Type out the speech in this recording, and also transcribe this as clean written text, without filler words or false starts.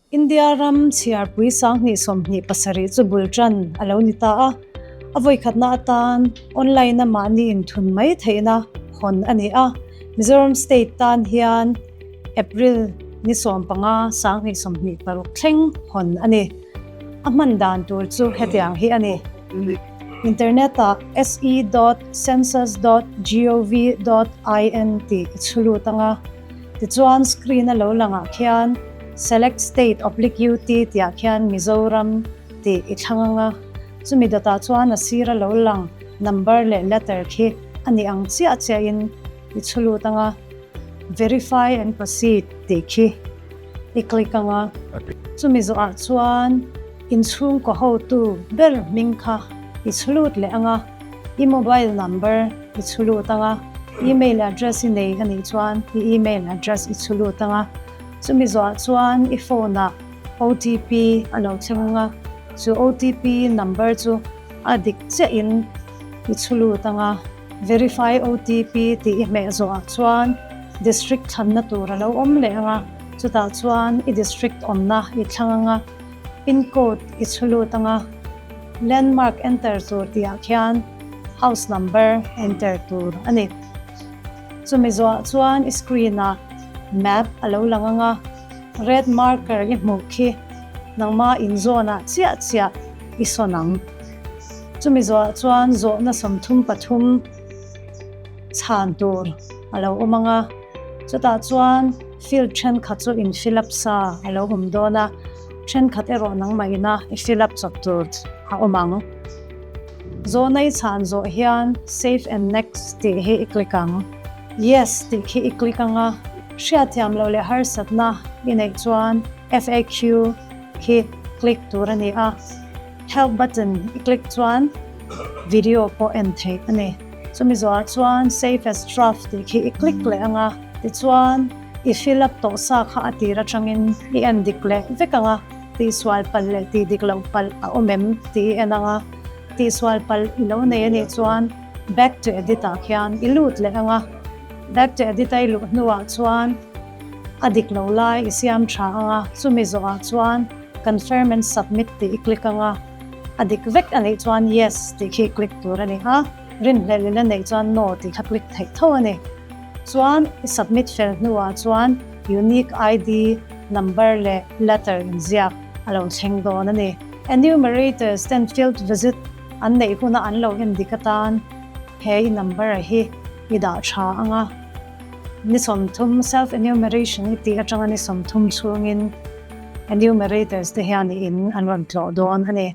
India ram chhiarpui 2027 chu bul tan a lo ni ta a, a vawikhatna atan online-a mahni inthun mai theihna hawn a ni a. Mizoram State tan hian April ni 15 2026 thleng hawn a ni. A hman dan tur chu hetiang hi a ni. Internet-ah se dot census dot gov dot in tih i chhu lut ang a. Tichuan screen a lo langah khian Select State oblique UT tihah khian Mizoram tih i thlang ang a, chumi dawtah chuan a sir a lo lang number leh letter khi a nih ang chiah chiahin i chhu lut ang a, Verify and Proceed tih khi i click ang a. Chumi zawhah chuan inchhungkaw hotu ber hming kha i chhu lut leh ang a. I mobile number i chhu lut ang a, email address i nei a nih chuan i email address i chhu lut ang a, chumi zawhah chuan i phone ah OTP a lo thleng ang a, chu OTP number chu a dik chiah in i chhu lut ang a, verify OTP tih i hmeh zawhah chuan district thlanna tur a lo awm leh ang a, chutah chuan i district awmna i thlang ang a, pin code i chhu lut ang a. Landmark enter tur tihah khian house number enter tur a ni. Chumi zawhah chuan i screen ah map a lo lang ang a, red marker i hmuh khi nangma inzawnah chiah chiah i sawn ang. Chumi zawhah chuan zawhna 33 chhan tur a lo awm ang a, chutah chuan field thenkhat chu in fill up sa a lo awm dawn a. Thenkhat erawh nangmah ina i fill up chawp tur a awm ang. Zawhna i chhan zawh hian Save and Next tih hi i click ang. Yes tih khi i click ang a, hriatthiam loh leh harsatna i neih chuan FAQ khi click tur a ni a, Help button i click chuan video pawh en theih a ni. Chumi zawhah chuan Save as Draft tih khi i click leh ang a, tichuan i fill up tawh sa kha a tir atangin i en dik leh vek ang a, tihsual palh leh tih dik loh palh a awm em tih i en ang a, tihsual palh i lo nei a nih chuan back to edit ah khian i lut leh ang a, back to edit a i luh hnuah chuan a dik lo lai i siam tha ang a, chumi zawhah chuan confirm and submit tih i click ang a, a dik vek a nih chuan yes tih khi i click tur a ni a, rinhlelh i la neih chuan no tih kha click theih tho a ni. Chuan i submit fel hnuah chuan unique ID number leh letter inziak a lo thleng dawn a ni. Enumerators ten field visit an neih huna an lo en dik atan he i number a hi i dah tha ang a. Ni 30 self enumeration i tih atanga ni 30 chhungin enumerators te hian i in an rawn tlawh dawn a ni.